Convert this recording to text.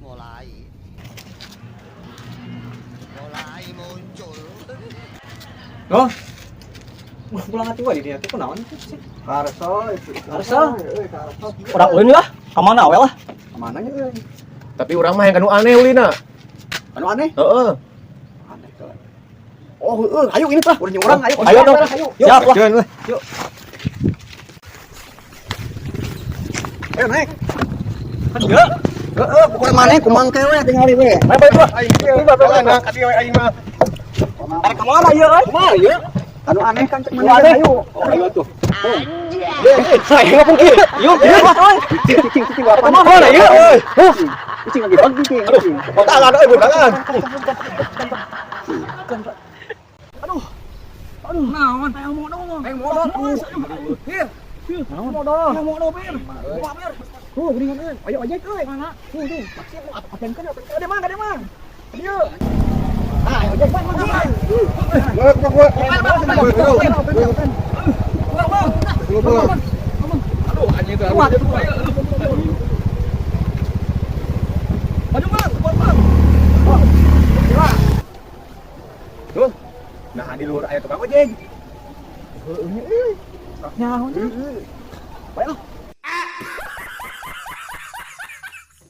Mulai. Mulai muncul. Oh. Wah, pulang atuh di dieu teh kunaon itu sih? Karso itu. Karso? Euy, karso. Urang ulin lah. Ka mana we lah? Kemana nya euy? Tapi urang mah yang kanu aneh ulina. Anu aneh? Heeh. Aneh tuh. Oh, heeh, ayo ini lah, urang urang ayo. Ayo dong. Ayo. Siap lah. Lah. Yuk. Ayo naik. Kan ieu. Heeh, pokoknya maneh kumang we tingali we. Ayo balik lah. Aing ieu. Jalan ka dieu aing mah. Arek ka mana ieu euy? Kumaha ieu? Anu aneh kan cek Anu maneh aneh. ayo. Oh, ayo tuh. Saya ngomong kieu. Yuk, yuk lah euy. Cicing cicing cicing Ka mana ieu euy? Huh. Cicing lagi bang cicing. Aduh, tangan euy, tangan. Aduh. Aduh, naon? Ayo mau dong. Ayo mau dong. Pir. Mau dong. Mau dong, Pir. Mau Pir. Tuh, geuningan euy. Ayo ojek euy. Mana? Tuh, tuh. Maksiat mau apenkeun apenkeun. Ada mang, ada mang. Dieu. Ah, ayo ojek bang, bang. Gua gua gua. Bang, bang. Aduh, anjing itu. Kuat. Maju, Bang. Kuat, Bang. Tuh. Nah, di luhur aya tukang ojek. Heeh, euy. Nyaho teh. Heeh. Bae lah.